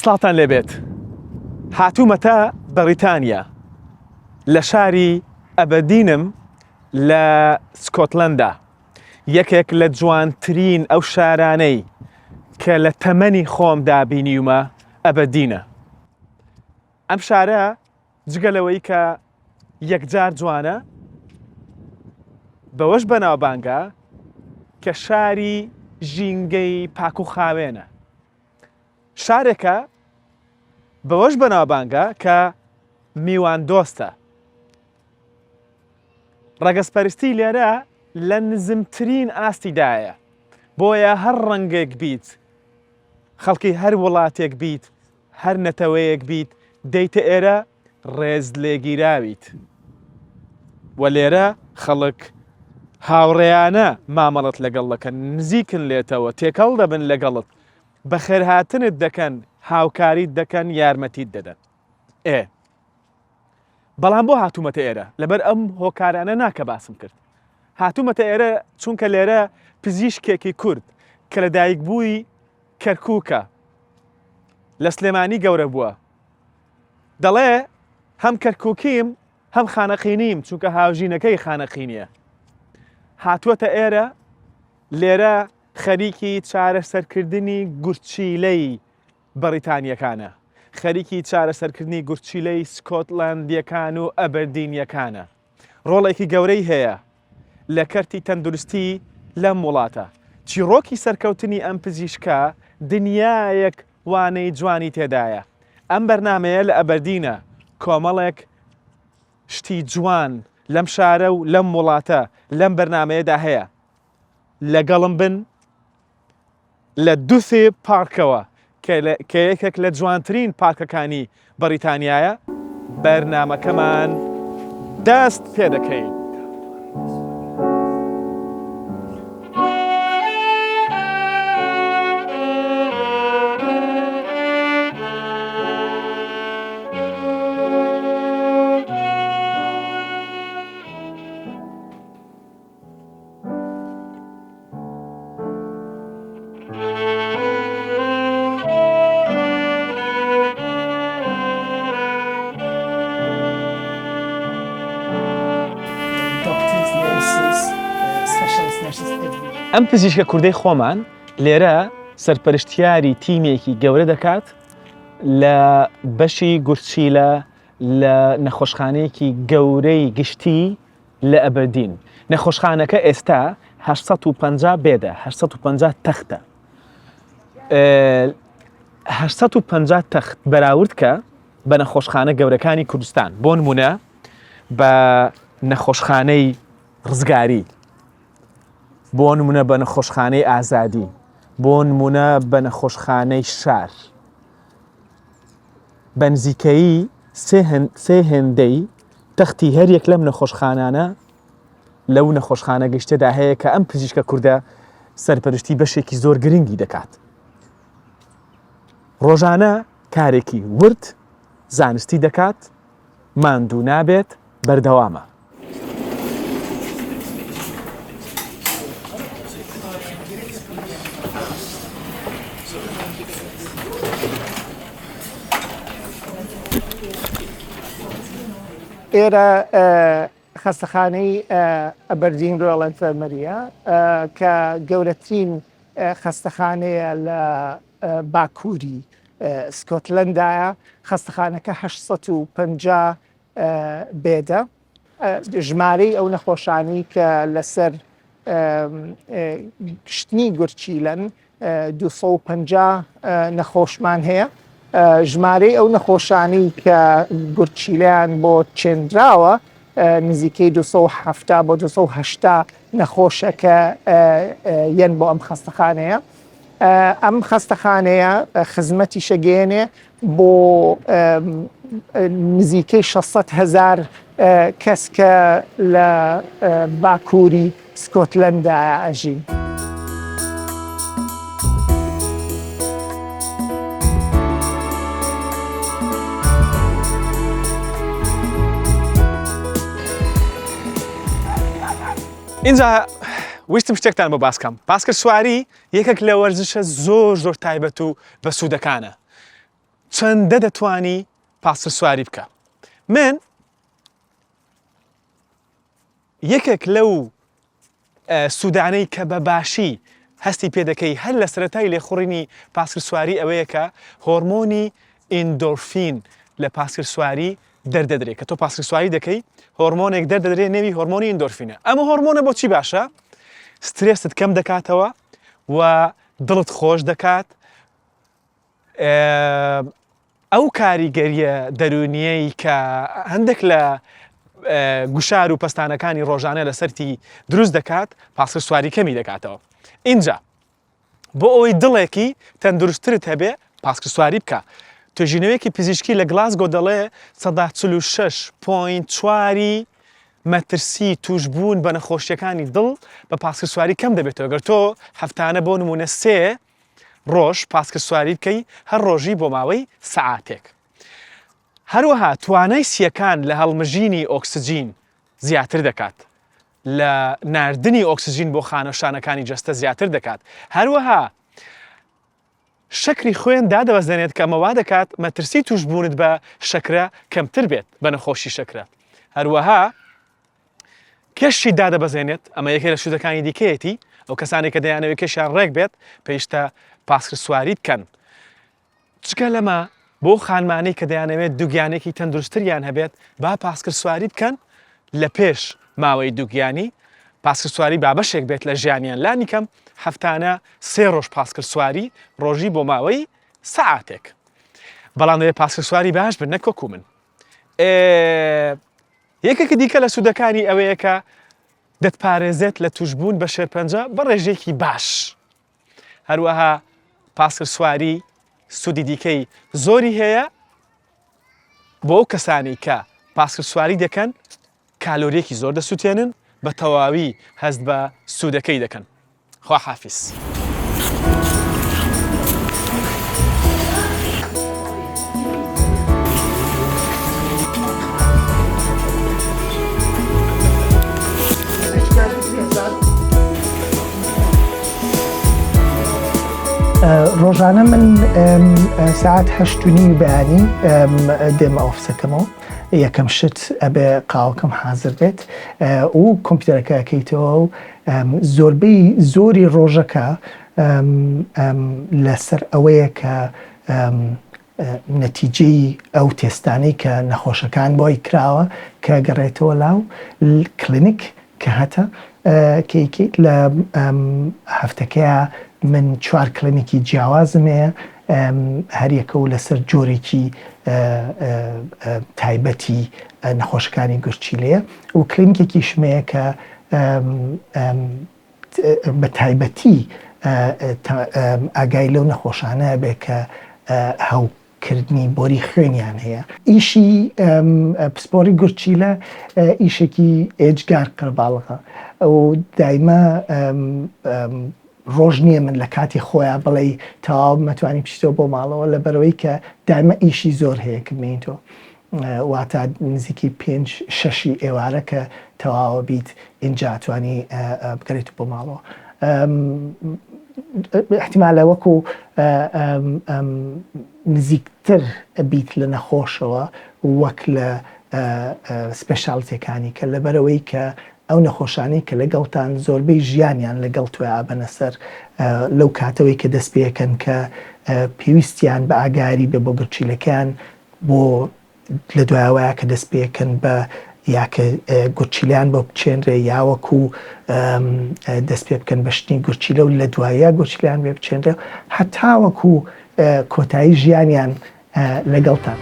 سڵاوتان لێبێت هاتوومەتە بەڕیتانیا لە شاری ئەبەدینم لە سکۆتلەندا یەکێک لە جوانترین ئەو شارانەی کە لە تەمەنی خۆمدا بینیومە ئەبەدینە ئەم شارە جگە لەوەی کە یەکجار جوانە بەوەش بەناوبانگە کە شاری ژینگەی پاک و خاوێنە شارێکە بەوەش بەناوبانگە کە میوان دۆستە. ڕەگەزپەرستی لێرە لە نزمترین ئاستیدایە، بۆیە هەر ڕەنگێک بیت، خەڵکی هەر وڵاتێک بیت، هەر نەتەوەیەک بیت، دێیتە ئێرە ڕێزلێگیراویت و لێرە خەڵک هاوڕێیانە مامەڵەت لەگەڵ دەکەن، نزیکن لێتەوە، تێکەڵ دەبن لەگەڵت، بەخێرهاتنت دەکەن، هاوکاریت دەکەن، یارمەتیت دەدەن. ئێ بەڵام بۆ هاتوومەتە ئێرە؟ لەبەر ئەم هۆکارانە نا کە باسم کرد. هاتوومەتە ئێرە چونکە لێرە پزیشکێکی کورد کە لەدایکبووی کەرکووکە، لە سلێمانی گەورە بووە، دەڵێ هەم کەرکووکیم هەم خانەقینیم چونکە هاوژینەکەی خانەقینییە. هاتووەتە ئێرە، لێرە خەریکی چارەسەرکردنی گورچیلەی بەڕیتانییەکانە، خەریکی چارەسەرکردنی گورچیلەی سکۆتلەندییەکان و ئەبەردینییەکانە. ڕۆڵێکی گەورەی هەیە لە کەرتی تەندروستی لەم وڵاتە. چیڕۆکی سەرکەوتنی ئەم پزیشکە دنیایەک وانەی جوانی تێدایە. ئەم بەرنامەیە لە ئەبەردینە، کۆمەڵێک شتی جوان لەم شارە و لەم وڵاتە لەم بەرنامەیەدا هەیە. لەگەڵم بن لە دوثێ پارکەوە کە یەکێک لە جوانترین پارکەکانی بەڕیتانیایە بەرنامەکەمان دەست پێدەکەین. ئەم پزیشکە کوردەی خۆمان لێرە سەرپەرشتیاری تیمێکی گەورە دەکات لە بەشی گورچیلە لە نەخۆشخانەیەکی گەورەی گشتی لە ئەبەردین. نەخۆشخانەکە ئێستا 850 bed ە، 850 تەختە. 850 تەخت بەراورد کە بە نەخۆشخانە گەورەکانی کوردستان، بۆ نمونە بە نەخۆشخانەی ڕزگاری، بۆ نمونە بە نەخۆشخانەی ئازادی، بۆ نمونە بە نەخۆشخانەی شار. بە نزیکەیی سێ هێندەی تەختی هەریەک لەم نەخۆشخانانە لەو نەخۆشخانە گشتیەدا هەیە کە ئەم پزیشکە کوردە سەرپەرشتی بەشێکی زۆر گرنگی دەکات. ڕۆژانە کارێکی ورد زانستی دەکات، ماندوو نابێت، بەردەوامە. ئێرە خەستەخانەی ئەبەردین ڕۆیاڵ ئەنفێرمەریە کە گەورەترین خەستەخانەیە لە باکووری سکۆتلەندایە. خەستەخانەکە 850 bed ە. ژمارەی ئەو نەخۆشانەی کە لەسەر شتنی گورچیلەن 250 نەخۆشمان هەیە. ژمارەی ئەو نەخۆشانەی کە گورچیلەیان بۆ چێنراوە نزیکەی 270 بۆ 280 نەخۆشە کە یەن بۆ ئەم خەستەخانەیە. ئەم خەستەخانەیە خزمەتی شەگەیەنێ بۆ. نزیکەی 600 هزار کەس کە لە باکووری سکۆتلەندا ئەژین. ئینجا ویستم شتێکتان بۆ باس کەم پاسکل سواری یەکێک لە وەرزشە زۆر زۆر تایبەت و بەسوودەکانە چەندە دەتوانی پاسکل سواری بکە من یەکێک لەو سوودانەی کە بە باشی هەستی پێ دەکەی هەر لە سەرەتای لێخوڕینی پاسکلسواری ئەوەیە کە هۆرمۆنی ئیندۆرفین لە پاسکلسواری دەردەدرێ کە تۆ پاسکلسواری دەکەی هۆرمۆنێک دەردەدرێ نێوی هۆرمۆنی ئیندۆرفینە ئەمە هۆرمۆنە بۆچی باشە سترێست کەم دەکاتەوە و دڵت خۆش دەکات ئەو کاریگەرییە دەروونییەی کە هەندێک لە گوشار و پەستانەکانی ڕۆژانە لەسەرتی دروست دەکات، پاسکل سواری کەمی دەکاتەوە. ئینجا بۆ ئەوەی دڵێکی تەندروستترت هەبێ پاسکل سواری بکە. توێژینەوەیەکی پزیشکی لە گلاسگۆ دەڵێ 46.4 ی مەترسی تووشبوون بە نەخۆشییەکانی دڵ بە پاسکل سواری کەم دەبێتەوە. گەر تۆ هەفتانە بۆ نموونە سێ ڕۆژ پاسکل سواری بکەی هەر ڕۆژی بۆ ماوەی سەعاتێک. هەروەها توانای سییەکان لە هەڵمژینی ئۆکسجین زیاتر دەکات، لە ناردنی ئۆکسجین بۆ خانە شانەکانی جەستە زیاتر دەکات، هەروەها شەکری خوێن دادەبەزێنێت کە ئەمە وا دەکات مەترسی تووشبوونت بە شەکرە کەمتر بێت بە نەخۆشی شەکرە. هەروەها کێشی دادەبەزێنێت، ئەمە یەکێک لە سوودەکانی دیکەیەتی، ئەو کەسانێک کە دەیانەوێت کێشیان ڕێک بێت پێویستە پاسکل سواری بکەن. جگە لەمە بۆ خانمانەی کە دەیانەوێت دووگیانێکی تەندروستتریان هەبێت با پاسکل سواری بکەن لە پێش ماوەی دووگیانی، پاسکل سواری با بەشێک بێت لە ژیانیان لانیکەم هەفتانە سێ ڕۆژ پاسکل سواری ڕۆژی بۆ ماوەی سەعاتێک. بەڵام دەبێت پاسکل سواری باش بن نەک وەکو من. یەکێکی دیکە لە سوودەکانی ئەوەیە کە دەتپارێزێت لە تووشبوون بە شێرپەنجە بە ڕێژەیەکی باش. هەروەها پاسکل سواری سوودی دیکەی زۆری هەیە بۆ ئەو کەسانی کە پاسکل سواری دەکەن کالۆریەکی زۆر دەسووتێنن بە تەواوی هەست بە سوودەکەی دەکەن. خواحافیز. ڕۆژانە من سعات هەشت و نیو بەیانی دێمە ئۆفسەکەمەوە یەکەم شت ئەبێ قاوەکەم حازر بێت و کۆمپیوتەرەکە ئەکەیتەوە و زۆربەی زۆری ڕۆژەکە لەسەر ئەوەیە کە نەتیجەی ئەو تێستانەی کە نەخۆشەکان بۆی کراوە کە گەڕێتەوە لاو کلینیک کە هەتە کەیکەیت لە هەفتەکەیا من چوار کلینیکی جیاوازم هەیە هەریەکە و لەسەر جۆرێکی تایبەتی نەخۆشەکانی گورچیلەیە و کلینیکێکیشم هەیە کە بە تایبەتی ئاگای لەو نەخۆشانە بێ کە هەوکردنی بۆری خوێنیان هەیە. ئیشی پسپۆڕی گورچیلە ئیشێکی ئێجگار قەرەباڵغە و دایمە ڕۆژ نییە من لە کاتی خۆیان بڵێ تەواو مەتوانی بچیتەوە بۆ ماڵەوە لەبەرەوەی کە دایمە ئیشی زۆر هەیە کە بمێنیتەوە. واتا نزیکی پێنج شەشی ئێوارە کە تەواوە بیت ئینجا توانی بگەرێت بۆ ماڵەوە احتیمالە وەکو نزیکتر بیت لە نەخۆشەوە وەک لە specialty ەکانی کە لەبەرەوەی کە ئەو نەخۆشانەی کە لەگەڵتان زۆربەی ژیانیان لەگەڵ تۆیا ئەبەنە سەر لەو کاتەوەی کە دەست پێکەن کە پێویستیان بە ئاگاری بێ بۆ گورچیلەکەیان بۆ لە دوایەوەیە کە دەست پێکەن بە یا کە گورچیلیان بۆ بچێنرێ یاوەکو دەست پێ بکەن بە شتنی گورچیلە و لە دوایە گورچیلیان بێ بچێنرێ هەتاوەکو کۆتایی ژیانیان لەگەڵتان.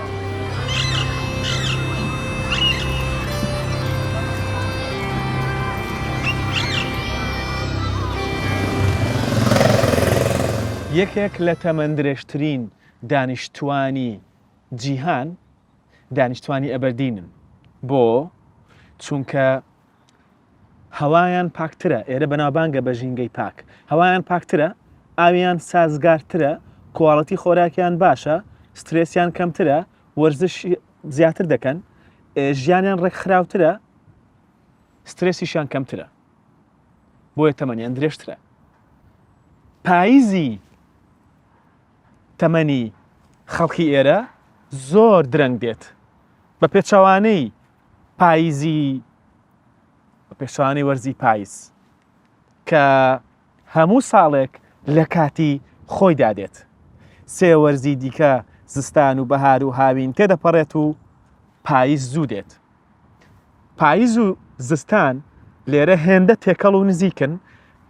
یەکێک لە تەمەندرێژترین دانیشتووانی جیهان. دانیشتوانی ئەبەردینن. بۆ؟ چونکە هەوایان پاکترە، ئێرە بەناوبانگە بە ژینگەی پاک. هەوایان پاکترە، ئاویان سازگارترە، کواڵێتی خۆراکیان باشە، سترێسیان کەمترە، وەرزش زیاتر دەکەن، ژیانیان ڕێکخراوترە، سترێسیشیان کەمترە. بۆیە تەمەنیان درێژترە. پاییزی تەمەنی خەڵکی ئێرە زۆر درەنگ دێت. بە پێچەوانەی پاییزی بە پێچەوانەی وەرزی پاییز کە هەموو ساڵێک لە کاتی خۆیدا دێت. سێ وەرزی دیکە زستان و بەهار و هاوین تێدەپەڕێت و پاییز زوو دێت. پاییز و زستان لێرە هێندە تێکەڵ و نزیکن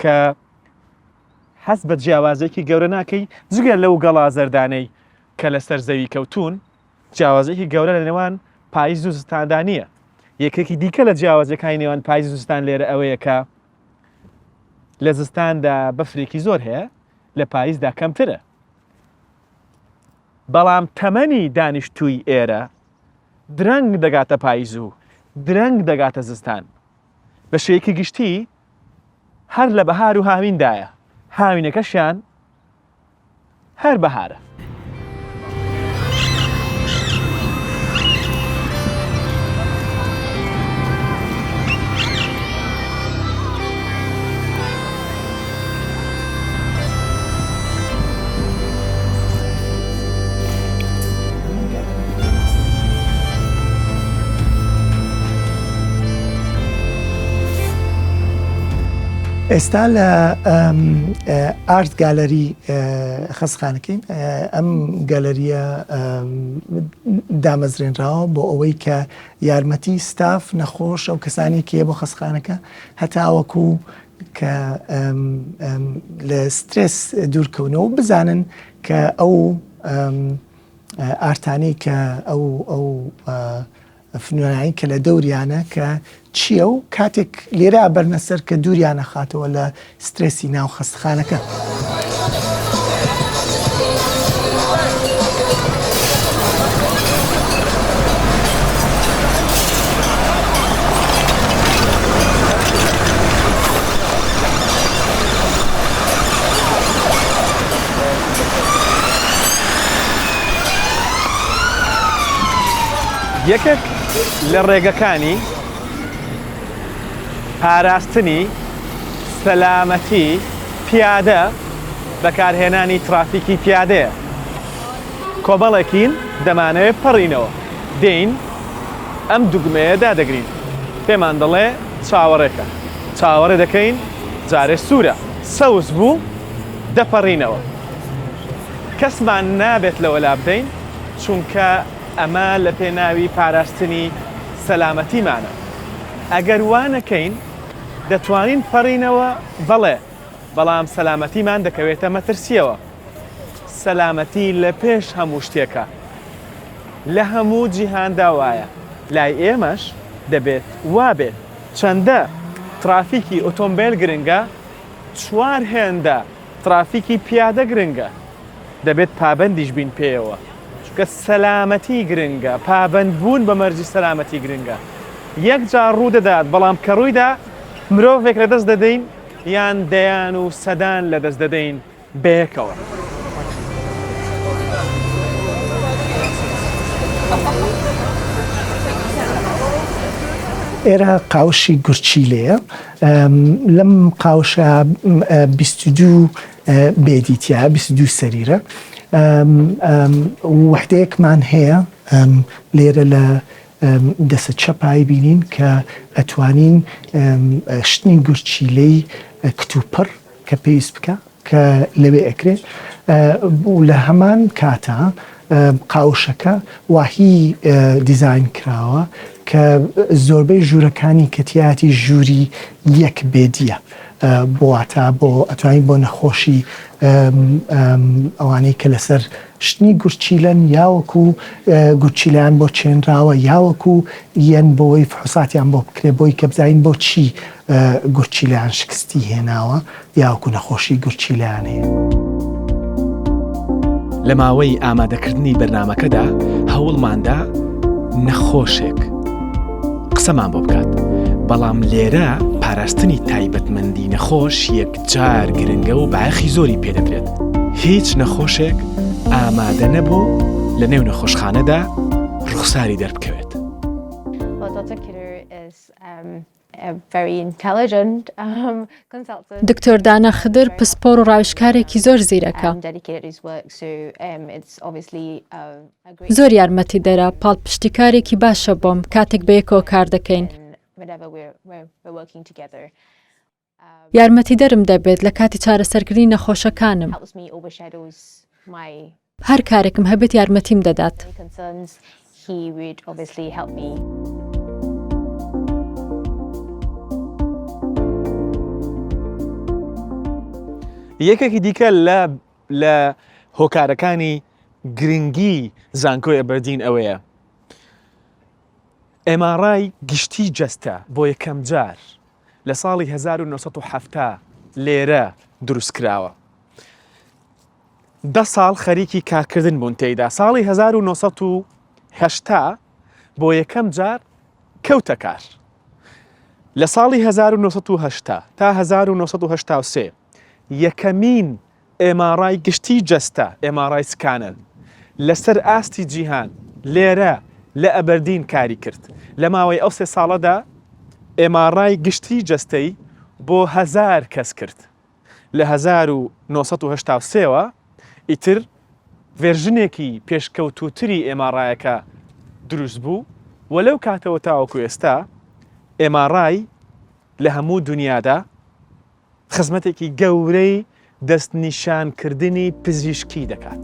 کە هەست بە جیاوازێکی گەورە ناکەی جگە لەو گەڵا زەردانەی کە لەسەر زەوی کەوتوون جیاوازێکی گەورە لە نێوان پاییز و زستاندا نییە یەکێکی دیکە لە جیاوازەکانی نێوان پاییز و زستان لێرە ئەوەیە کە لە زستاندا بەفرێکی زۆر هەیە لە پاییزدا کەمترە بەڵام تەمەنی دانیشتووی ئێرە درەنگ دەگاتە پاییز و درەنگ دەگاتە زستان. بە شێوەیەکی گشتی هەر لە بەهار و هاویندایە، هاوینەکەشیان هەر بەهارە. ئێستا لە art gallery خەستخانەکەین ئەم گەلەریە دامەزرێنراوە بۆ ئەوەی کە یارمەتی ستاف نەخۆش ئەو کەسانی کێ بۆ خەستخانەکە هەتاوەکو کە لە سترێس دوورکەونەوە بزانن کە ئەو ئارتانەی کە ئەو ئەو فنۆنایی کە لە دەوریانە کە چییە و کاتێک لێرە بەرنە سەر کە دووریانە خاتەوە لە سترێسی ناو خەستخانەکە. یەکێک لە ڕێگەکانی پاراستنی سەلامەتی پیادە بەکارهێنانی ترافیکی پیادەیە. کۆمەڵێکین دەمانەوێت پەڕینەوە، دێین ئەم دوگمەیە دادەگرین، پێمان دەڵێ چاوەڕێکە، چاوەڕێ دەکەین جارێ سوورە، سەوز بوو دەپەڕینەوە. کەسمان نابێت لەوە لابدەین، چونکە ئەمە لە پێناوی پاراستنی سەلامەتیمانە. ئەگەر وا نەکەین دەتوانین پەڕینەوە، بەڵێ، بەڵام سەلامەتیمان دەکەوێتە مەترسییەوە. سەلامەتی لە پێش هەموو شتێکە. لە هەموو جیهاندا وایە، لای ئێمەش دەبێت وابێت. چەندە ترافیکی ئۆتۆمبێل گرنگە، چوار هێندە ترافیکی پیادە گرنگە. دەبێت پابەندیش بین پێیەوە، چونکە سەلامەتی گرنگە، پابەندبوون بە مەرجی سەلامەتی گرنگە. یەک جار ڕوودەدات، بەڵام کە ڕوویدا مرۆڤێک لەدەست دەدەین یان دەیان و سەدان لەدەست دەدەین بەیەکەوە. ئێرە قاوشی گورچیلەیە لەم قاوشە 22 بێدی تیا 22 سەریرە وحدەیەکمان هەیە لێرە لە دەسە چەپای بینین کە ئەتوانین شتنی گورچیلەی کتوپڕ کە پێویست بکە کە لەوێ ئەکرێ و لە هەمان کاتا قاوشەکە واهی دیزاین کراوە کە زۆربەی ژوورەکانی کە تیاتی ژووری یەک بێدیە بۆ واتا بۆ ئەتوانین بۆ نەخۆشی ئەوانەی کە لەسەر شتنی گورچیلەن یاوەکو گورچیلیان بۆ چێنراوە یاوەکو یەن بۆی فحوساتیان بۆ بکرێ بۆی کە بزانین بۆ چی گورچیلەیان شکستی هێناوە یاوەکو نەخۆشی گورچیلەیان هەیە. لە ماوەی ئامادەکردنی بەرنامەکەدا هەوڵماندا. نەخۆشێک قسەمان بۆ بکات، بەڵام لێرە پاراستنی تایبەتمەندی نەخۆش یەکجار گرنگە و بایەخی زۆری پێدەدرێت. هیچ نەخۆشێک ئامادە نەبوو لە نێو نەخۆشخانەدا ڕوخساری دەربکەوێت. دکتۆر دانا خدر پسپۆڕ و ڕاوێژکارێکی زۆر زیرەکە. زۆر یارمەتیدەرە، پاڵپشتیکارێکی باشە بۆم کاتێک بەیەکەوە کار دەکەین. یارمەتیدەرم دەبێت لە کاتی چارەسەرکردنی نەخۆشەکانم. هەر کارێکم هەبێت یارمەتیم دەدات. یەکێکی دیکە لە لە هۆکارەکانی گرنگی زانکۆی ئەبەردین ئەوەیە MRI گشتی جەستە بۆ یەکەم جار لە ساڵی 1970 لێرە دروست کراوە. دە ساڵ خەریکی کارکردن بوون تێیدا ساڵی 1980 بۆ یەکەم جار کەوتە کار. لە ساڵی 1980 تا 1983 یەکەمین MRI گشتی جەستە، MRI scanner، لەسەر ئاستی جیهان لێرە لە ئەبەردین کاری کرد. لە ماوەی ئەو سێ ساڵەدا MRI گشتی جەستەی بۆ هەزار کەس کرد. لە 1983 وە ئیتر version ێکی پێشکەوتووتری MRI ەکە دروست بوو و لەو کاتەوە تاوەکو ئێستا MRI لە هەموو دونیادا خزمەتێکی گەورەی دەستنیشانکردنی پزیشکی دەکات.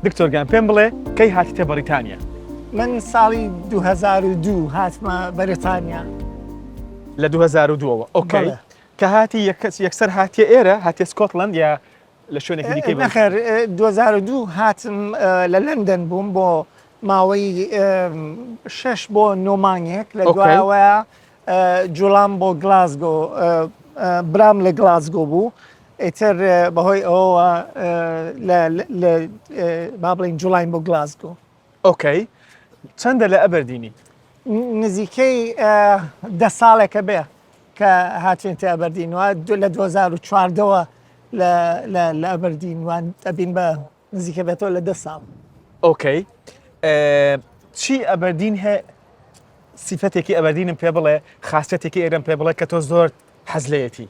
دکتۆر گیان پێم بڵێ کەی هاتیتە بەریتانیا؟ من ساڵی 2002 هاتمە بەریتانیا. لە 2002ەوە okay کە هاتی یەکسەر هاتیە ئێرە هاتیە سکۆتلند یا لە شوێنێکی دیکەی نەخێر 2002 هاتم لە لەندەن بووم بۆ ماوەی شش بۆ نۆ مانگێک لە دوایەوە جوڵام بۆ گلاسگۆ برام لە گلاسگۆ بوو ئیتر بەهۆی ئەوەوە لە با بڵین جوڵاین بۆ گلاسگۆ. okay چەندە لە ئەبەردینی؟ نزیکەی دە ساڵێکە بێ کە هاتوینتە ئەبەردین و لە 2014ەوە لە ئەبەردین وان ئەبین بە نزیکە بێتەوە لە دە ساڵ. okay چی ئەبەردین هەیە سیفەتێکی ئەبەردینم پێ بڵێ خاصەتێکی ئێرەم پێ بڵێ کە تۆ زۆر حەز لێیەتی.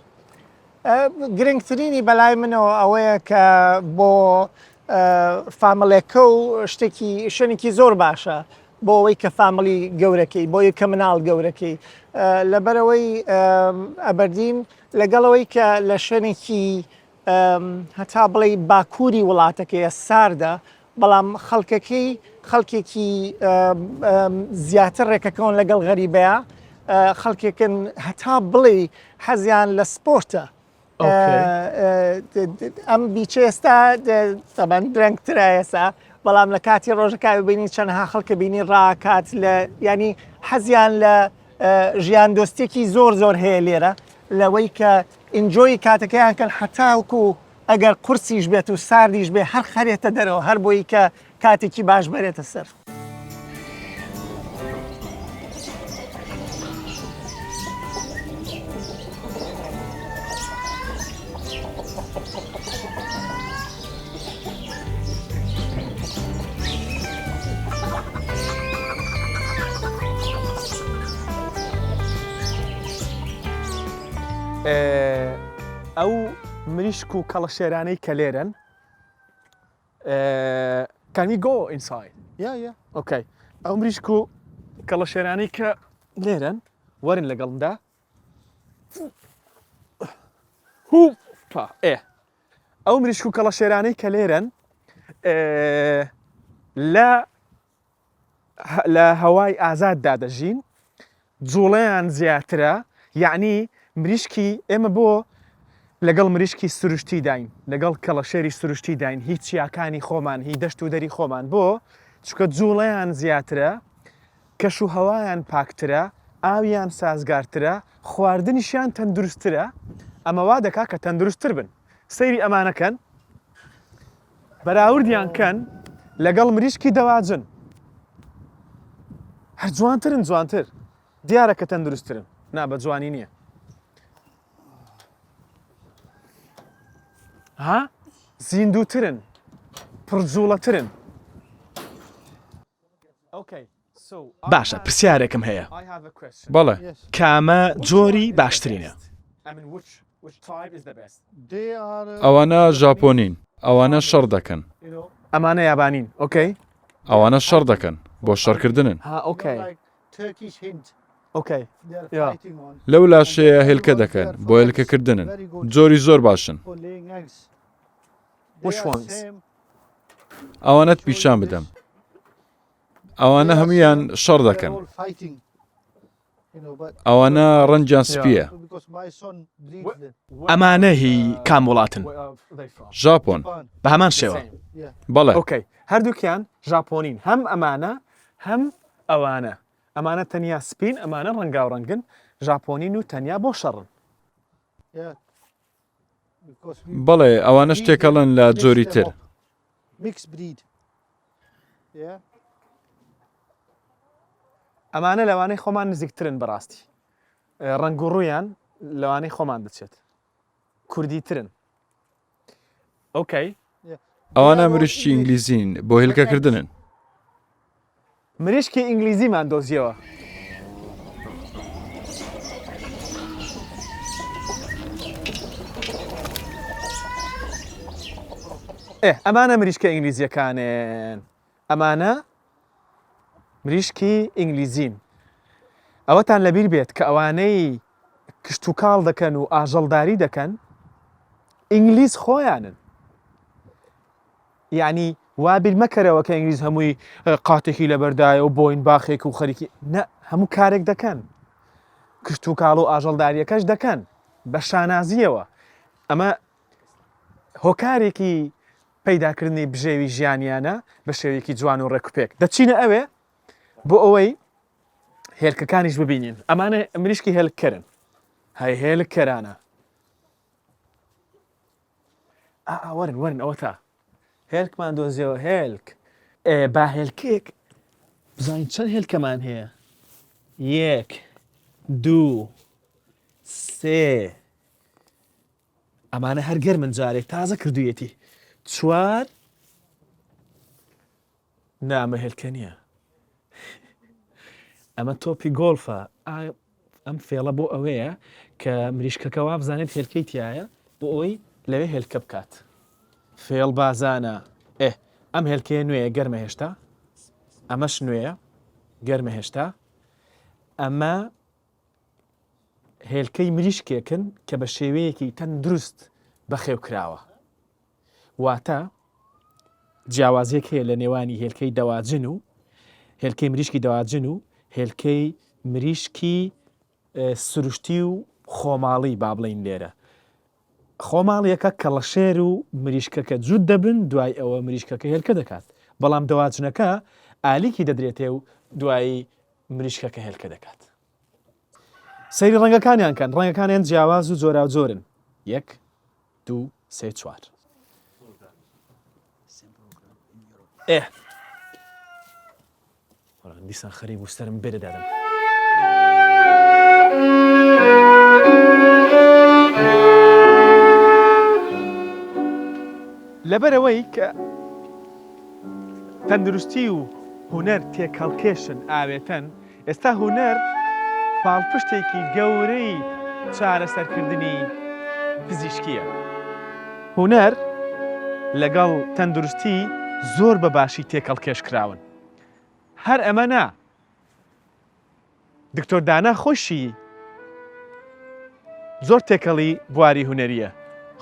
گرنگترینی بەلای منەوە ئەوەیە کە بۆ family ەکە و شتێکی شوێنێکی زۆر باشە بۆ ئەوەی کە family گەورەکەی بۆ کە مناڵ گەورەکەی لەبەرەوەی ئەبەردین لەگەڵەوەی کە لە شوێنێکی هەتا بڵێی باکووری وڵاتەکەیە ساردە بەڵام خەڵکەکەی خەڵکێکی زیاتر ڕێکەکەون لەگەڵ غەریبەیە خەڵکێکن هەتا بڵێ حەزیان لە سپۆرتە ئەم بیچە ئێستا تەبەن درەنگترە ئێستا بەڵام لە کاتی ڕۆژەکە بینی چەندها خەڵکە بینی ڕاکات لە ینی حەزیان لە ژیان دۆستێکی زۆر زۆر هەیە لێرە لەوەی کە enjoy کاتەکەیان کەن حەتاوکو ئەگەر قورسیش بێت و ساردیش بێ هەر خەرێتە دەرەوە هەر بۆی کە کاتێکی باش بەرێتە سەر. ئەو مریشک و کەڵەشێرانەی کە لێرەن Can we go inside? Yeah, yeah. Okay. ئەو مریشک و کەڵەشێرانەی کە لێرەن وەرن لەگەڵمدا هوپا ئێ ئەو مریشک و کەڵەشێرانەی کە لێرەن لە لە هەوای ئازاددا دەژین جوڵەیان زیاترە یەعنی مریشکی ئێمە بۆ لەگەڵ مریشکی سروشتی داین، لەگەڵ کەڵەشێری سروشتی داین، هی چیاکانی خۆمان، هی دەشت و دەری خۆمان. بۆ؟ چونکە جووڵەیان زیاترە، کەش و هەوایان پاکترە، ئاویان سازگارترە، خواردنیشیان تەندروستترە، ئەمە وا دەکا کە تەندروستتر بن. سەیری ئەمانە کەن، بەراوردیان کەن لەگەڵ مریشکی دەواجن. هەر جوانترن، جوانتر. دیارە کە تەندروستترن. نا بە جوانی نییە. ها؟ زیندووترن، پڕجووڵەترن. باشە پرسیارێکم هەیە. بەڵێ. کامە جۆری باشترینە؟ ئەوانە ژاپۆنین. ئەوانە شەڕ دەکەن. ئەمانە یابانین okay. ئەوانە شەڕ دەکەن. بۆ شەڕکردنن. ها okay. Okay yeah. لەو لاشەیە هێلکە دەکەن. بۆ هێلکەکردنن. جۆری زۆر باشن. ئەوانەت پیشان بدەم. ئەوانە هەموویان شەڕ دەکەن. ئەوانە ڕەنگیان سپییە. ئەمانە هی کام وڵاتن؟ ژاپۆن. بە هەمان شێوە. بەڵێ. okay هەردووکیان ژاپۆنین هەم ئەمانە هەم ئەوانە. ئەمانە تەنیا سپین ئەمانە ڕەنگاوڕەنگن ژاپۆنین و تەنیا بۆ شەڕن. بەڵێ ئەوانەش تێکەڵن لە جۆری تر. ئەمانە لەوانەی خۆمان نزیکترن بەڕاستی ڕەنگ و ڕوویان لەوانەی خۆمان دەچێت کوردیترن okay ئەوانە مریشکی ئینگلیزین بۆ هێلکەکردنن. مریشکی ئینگلیزیمان دۆزیەوە. ئێ ئەمانە مریشکە ئینگلیزیەکانن ئەمانە مریشکی ئینگلیزین ئەوەتان لەبیر بێت کە ئەوانەی کشتوکاڵ دەکەن و ئاژەڵداری دەکەن ئینگلیز خۆیانن یەعنی وا بیر مەکەرەوە کە ئینگلیز هەمووی قاتێکی لەبەردایە و بۆین باخێک و خەریکی نە هەموو کارێک دەکەن کشتوکاڵ و ئاژەڵداریەکەش دەکەن بە شانازیەوە ئەمە هۆکارێکی پەیداکردنی بژێوی ژیانیانە بە شێوەیەکی جوان و ڕێکوپێک دەچینە ئەوێ بۆ ئەوەی هێلکەکانیش ببینین ئەمانە مریشکی هێلککەرن هەی هێلککەرانە ئا وەرن وەرن ئەوەتا هێلکمان دۆزیەوە هێلک. ئێ با هێلکێک بزانین چەند هێلکەمان هەیە یەک دوو سێ ئەمانە هەر گەرمن جارێک تازە کردویەتی چوار نا ئەمە هێلکە نییە ئەمە تۆپی گۆڵفە ئەم فێڵە بۆ ئەوەیە کە مریشکەکە وابزانێت هێلکەی تایە بۆ ئەوەی لەوێ هێلکە بکات فێڵ بازانە ئێ ئەم هێلکەیە نوێیە گەرمە هێشتا ئەمەش نوێیە گەرمە هێشتا ئەمە هێلکەی مریشکێکن کە بە شێوەیەکی تەندروست بەخێو کراوە واتە جیاوازیەک هەیە لە نێوانی هێلکەی دەواجن و هێلکەی مریشکی دەواجن و هێلکەی مریشکی سروشتی و خۆماڵی با بڵین لێرە خۆماڵیەکە کەڵەشێر و مریشکەکە جووت دەبن دوای ئەوە مریشکەکە هێلکە دەکات بەڵام دەواجنەکە ئالیکی دەدرێتێ و دوایی مریشکەکە هێلکە دەکات سەیری ڕەنگەکانیان کەن ڕەنگەکانیان جیاواز و جۆراوجۆرن یەک دوو سێ چوار ئێ دیسان خەریک بوو سەرم بێرە دادەم. لەبەرئەوەی کە تەندروستی و هونەر تێکهەڵکێشن، ئاوێتەن، ئێستا هونەر پاڵپشتێکی گەورەی چارەسەرکردنی پزیشکییە. هونەر لەگەڵ تەندروستی زۆر بە باشی تێکەڵکێش کراون. هەر ئەمە نا، دکتۆر دانا خۆیشی زۆر تێکەڵی بواری هونەرییە،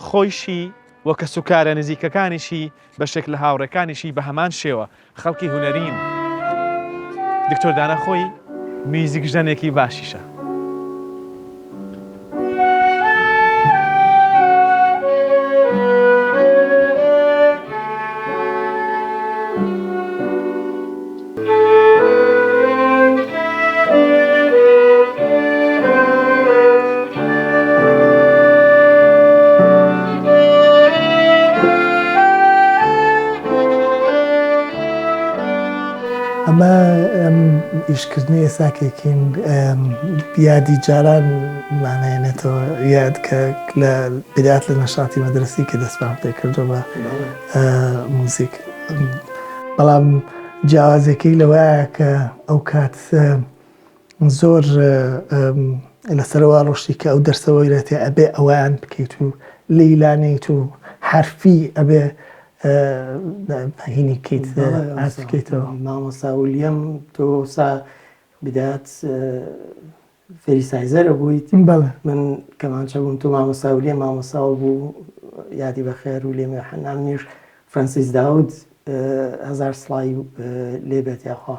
خۆیشی و کەسوکارە نزیکەکانیشی بەشێک لە هاوڕێکانیشی بە هەمان شێوە خەڵکی هونەرین. دکتۆر دانا خۆی میوزیکژەنێکی باشیشە. ئەمە ئەم ئیشکردنی ئێساکێکین یادی جاران مانایێنێتەوە یاد کە لە بدات لە نەشاتی مەدرسی کە دەستمان پێ کردو بە موزیک بەڵام جیاوازەکەی لەوەیە کە ئەو کات زۆر لەسەرەوە ڕۆشتی کە ئەو دەرسەوە رێتێ ئەبێ ئەویان بکەیت و لەیلانیت و حرفی ئەبێ هینی بکەیت بکەیتەوە مامۆسا ولیەم تۆ سا بدات فێری سایزەرە بوویت بەڵێ من کەمانچە بووم تۆ مامۆستا و لێ مامۆساوە بوو یادی بەخێر و لێمێ حەنامنیش فرانسیس داود هەزار سڵای لێ بێت یاخوا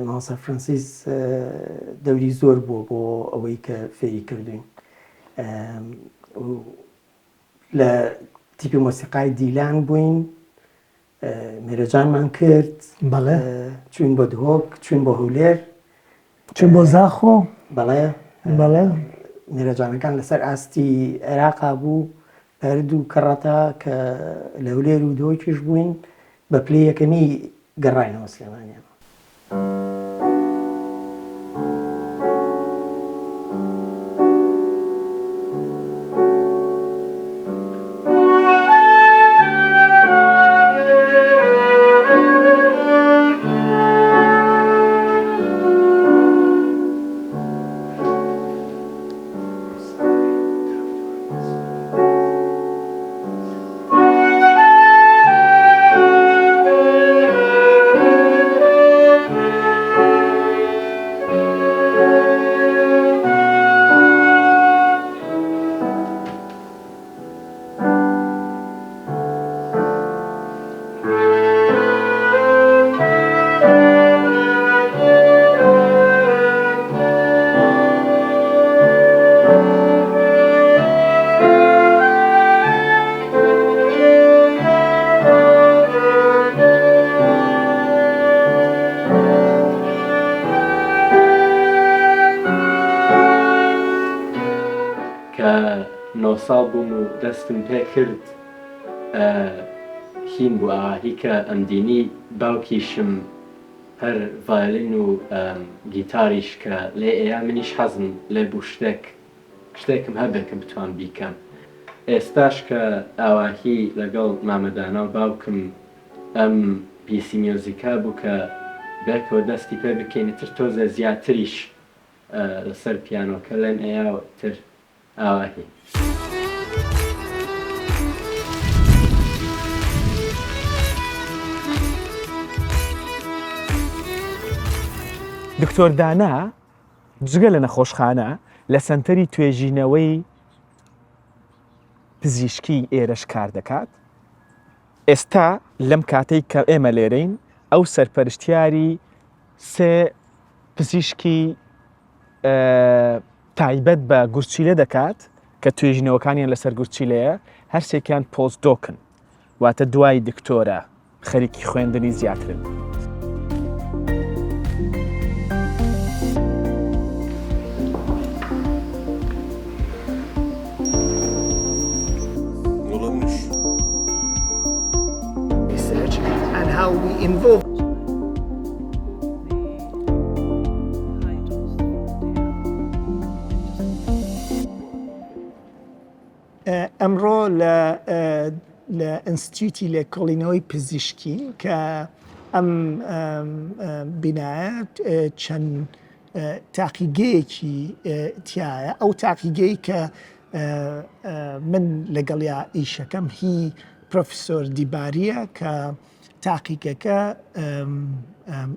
مامۆستا فرانسیس دەوری زۆر بووە بۆ ئەوەی کە فێری کردوین لە تیپی مۆسیقای دیلان بووین مێرەجانمان کرد بەڵێ چوین بۆ دهۆک چوین بۆ هەولێر چوین بۆ زاخۆ بەڵێ بەڵێ مێرەجانەکان لەسەر ئاستی عێراقا بوو هەردوو کەڕەتا کە لە هەولێر و دهۆکیش بووین بە پلەی یەکەمی گەڕاینەوە سلێمانیان. کە نۆ ساڵ بووم و دەستم پێ کرد هین بوو ئاهی کە ئەمدینی باوکیشم هەر ڤایۆلین و گیتاریش کە لێ ئەیا منیش حەزم لێ بوو شتێک شتێکم هەبێ کە بتوان بیکەم ئێستاش کە ئاواهی لەگەڵ مامە دانا و باوکم ئەم پیسی میوزیکا بوو کە بێکەوە دەستی پێ بکەین ئیتر تۆزێ زیاتریش لەسەر پیانۆکە لێم ئەیا و ئیتر ئاواهی. دکتۆر دانا جگە لە نەخۆشخانە، لە سەنتەری توێژینەوەی پزیشکی ئێرەش کار دەکات. ئێستا لەم کاتەی کە ئێمە لێرەین، ئەو سەرپەرشتیاری سێ پزیشکی تایبەت بە گورچیلە دەکات کە توێژینەوەکانیان لەسەر گورچیلەیە، هەرسێکیان postdoc ن، واتە دوای دکتۆرا. خەریکی خوێندنی زیاترن. ئەمڕۆ لە لە ئینستیتیوتی لێکۆڵینەوەی پزیشکین کە ئەم بینایە چەند تاقیگەیەکی تایە ئەو تاقیگەی کە من لەگەڵیا ئیشەکەم هی پرۆفیسۆر دیباریە کە تاقیگەکە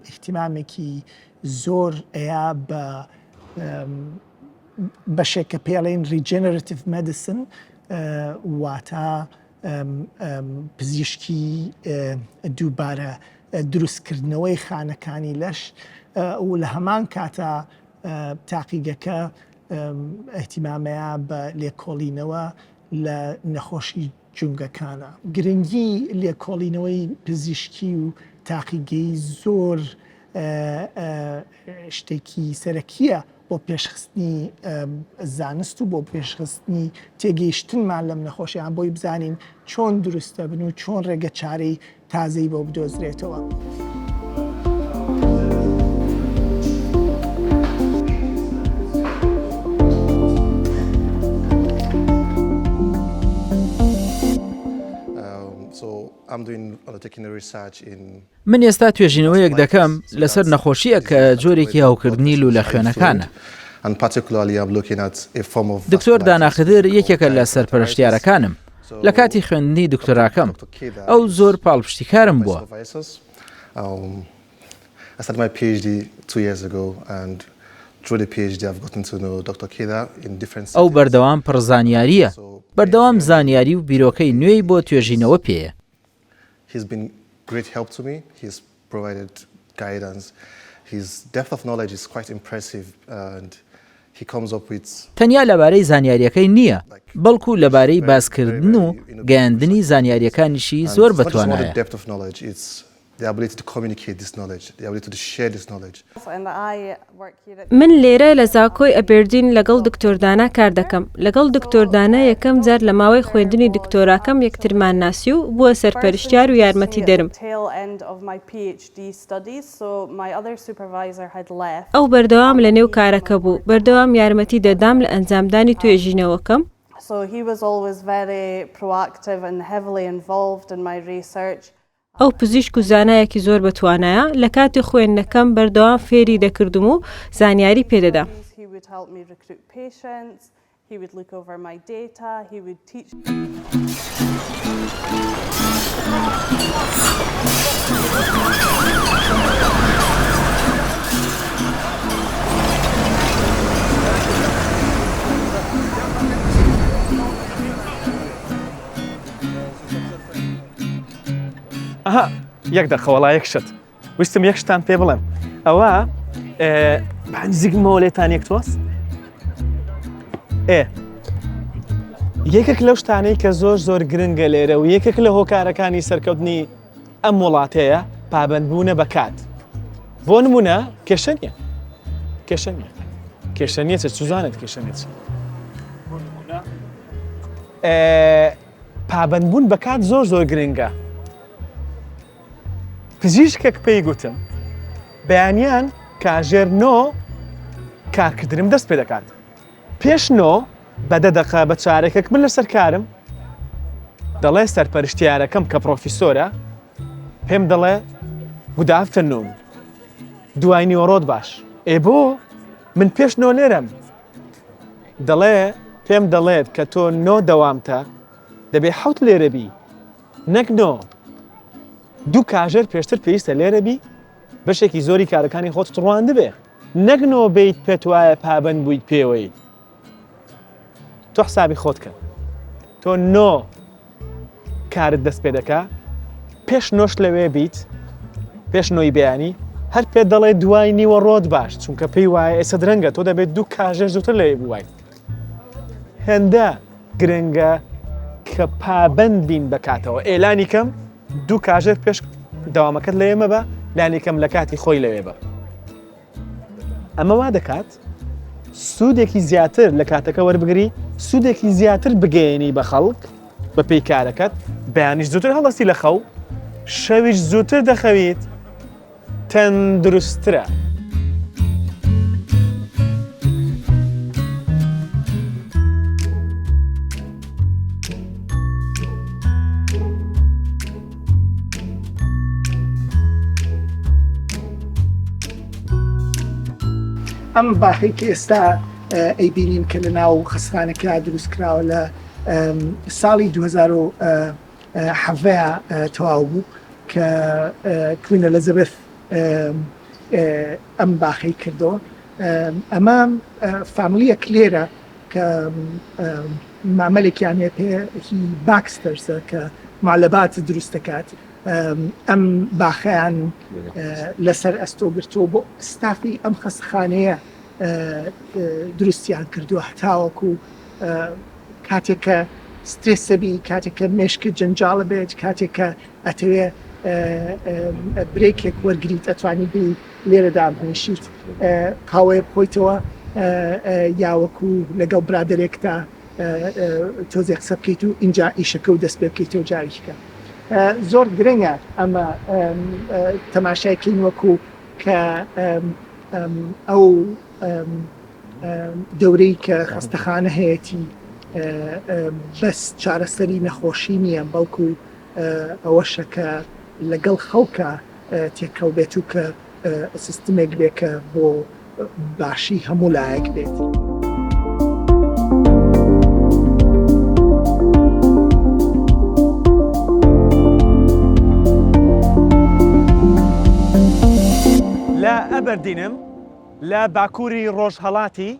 ئیهتیمامێکی زۆر ئەیا بە بەشێک کە پێڵێن Regenerative Medicine واتە پزیشکی دووبارە دروستکردنەوەی خانەکانی لەش و لە هەمان کاتا تاقیگەکە ئیهتیمامەیە بە لێکۆڵینەوە لە نەخۆشی. جومگەکانە. گرنگی لێکۆڵینەوەی پزیشکی و تاقیگەیی زۆر شتێکی سەرەکییە بۆ پێشخستنی زانست و بۆ پێشخستنی تێگەیشتنمان لەم نەخۆشیان بۆی بزانین چۆن دروست دەبن و چۆن ڕێگە چارەی تازەی بۆ بدۆزرێتەوە. من ئێستا توێژینەوەیەک دەکەم لەسەر نەخۆشییەک کە جۆرێکی هەوکردنی لوولە خوێنەکانە. دکتۆر دانا خدر یەکێکە لە سەرپەرشتیارەکانم لە کاتی خوێندنی دکتۆراکەم. ئەو زۆر پاڵپشتیکارم بووە. ئەو بەردەوام پڕ زانیارییە، بەردەوام زانیاری و بیرۆکەی نوێی بۆ توێژینەوە پێیە. He's been great help to me. He's provided guidance. His depth of knowledge is quite impressive and he comes up with تەنیا لەبارەی زانیارییەکەی نییە، بەڵکو لەبارەی باسکردن و گەیاندنی زانیارییەکانیشی زۆر بەتوانایە. من لێرە لە زاکۆی ئەبێردین لەگەڵ دکتۆر دانا کار دەکەم، لەگەڵ دکتۆر دانا یەکەم جار لە ماوەی خوێندنی دکتۆراکەم یەکترمان ناسی و بووە سەرپەرشتیار و یارمەتیدەرم. ئەو بەردەوام لە نێو کارەکە بوو، بەردەوام یارمەتی دەدام لە ئەنجامدانی توێژینەوەکەم. ئەو پزیشک و زانایەکی زۆر بەتوانایە، لە کاتی خوێندنەکەم بەردەوام فێری دەکردم و زانیاری پێدەدام. ئەها یەک دەقە وەڵا یەک شت ویستم یەک شتان پێ بڵێم ئەوە نزیکمەوە لێتان یەک تۆز ئێ یەکێک لەو شتانەی کە زۆر زۆر گرنگە لێرە و یەکێک لە هۆکارەکانی سەرکەوتنی ئەم وڵاتەیە پابندبوونە بە کات بۆ نمونە کێشە نییە کێشە نییە کێشە نییە چ سوزانت کێشە نییە پابەندبوون بە کات زۆر زۆر گرنگە. پزیشکێک پێی گوتم بەیانیان کاژێر نۆ کارکردنم دەست پێ دەکات. پێش نۆ بە دە دەقە بە چارەکێک من لەسەر کارم دەڵێ سەرپەرشتیارەکەم کە پرۆفیسۆرە پێم دەڵێ good afternoon دوای نیوەڕۆت باش ئێ بۆ من پێش نۆ لێرەم دەڵێ پێم دەڵێت کە تۆ نۆ دەوامتە دەبێ حەوت لێرە بی نەک نۆ دوو کاژێر پێشتر پێویستە لێرە بی بەشێکی زۆری کارەکانی خۆت تڕواندبێ نەک نۆ بیت پێت وایە پابند بوویت پێوەی تۆ حسابی خۆت کە تۆ نۆ کارت دەست پێ دەکا پێش نۆش لەوێ بیت پێش نۆی بەیانی هەر پێت دەڵێ دوای نیوە ڕۆت باش چونکە پێی وایە ئێستا درەنگە تۆ دەبێت دوو کاژێر زووتر لەوێ بووای هێندە گرنگە کە پابند بین بە کاتەوە ئێلانی کەم دوو کاژێر پێش دەوامەکەت لەوێ مەبە لانی کەم لە کاتی خۆی لەوێ بە ئەمە وا دەکات سوودێکی زیاتر لە کاتەکە وەربگری سوودێکی زیاتر بگەیەنی بە خەڵک بە پێی کارەکەت بەیانیش زووتر هەڵدەستی لە خەو شەویش زووتر دەخەویت تەندروستترە. ئەم باخەی کە ئێستا ئەیبینین کە لە ناو خەستخانەکە دروست کراوە لە ساڵی 2017 تەواو بوو کە کوین ئەلیزابێث ئەم باخەی کردەوە ئەمە فامیلیەک لێرە کە مامەلێکیان هەیە پێ هی باکستەرسە کە معلەبات دروست دەکات ئەم باخەیان لەسەر ئەستۆ گرتووە بۆ ستافی ئەم خەستەخانەیە دروستیان کردووە هەتاوەکو کاتێک کە سترێسە بی، کاتێک کە مێشکت جەنجاڵە بێت، کاتێک کە ئەتەوێ break ێک وەرگریت ئەتوانی بێی لێرە دابنیشیت قاوەیە بخۆیتەوە یا وەکو لەگەڵ برادەرێکتا تۆزێ قسە بکەیت و ئینجا ئیشەکە و دەست پێ بکەیتەوە جارێکی کە زۆر گرنگە ئەمە تەماشای کەین وەکو کە ئەو دەورەی کە خەستەخانە هەیەتی بەس چارەسەری نەخۆشی نییە بەڵکو ئەوەشە کە لەگەڵ خەڵکا تێکەڵ بێت و کە سیستمێک بێ کە بۆ باشی هەموو لایەک بێت. لە ئەبەردینم لە باکووری ڕۆژهەڵاتی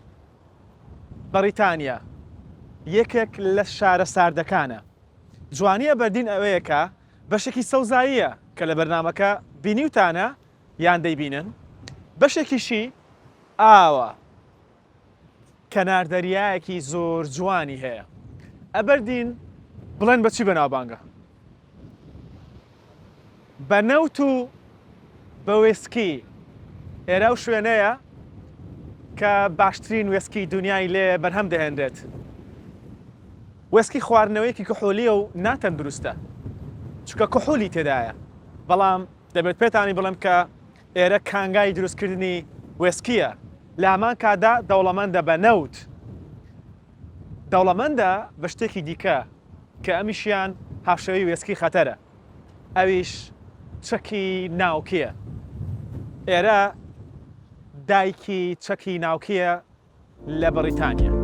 بەڕیتانیا، یەکێک لە شارە ساردەکانە. جوانی ئەبەردین ئەوەیە کە بەشێکی سەوزاییە کە لە بەرنامەکە بینیوتانە یان دەیبینن، بەشێکیشی ئاوە، کەنار دەریایەکی زۆر جوانی هەیە. ئەبەردین بڵێن بە چی بەناوبانگە؟ بە نەوت و بە وێسکی. ئێرە ئەو شوێنەیە کە باشترین وێسکی دونیای لێ بەرهەم دەهێنرێت. وێسکی خواردنەوەیەکی کحولییە و ناتەندروستە، چونکە کحولی تێدایە، بەڵام دەبێت پێتانی بڵێم کە ئێرە کانگای دروستکردنی وێسکییە، لە هەمان کاتدا دەوڵەمەندە بە نەوت. دەوڵەمەندە بە شتێکی دیکە کە ئەمیشیان هاوشێوەی وێسکی خەتەرە، ئەویش چەکی ناوکییە. ئێرە دایکی چەکی ناوکییە لە بەڕیتانیا.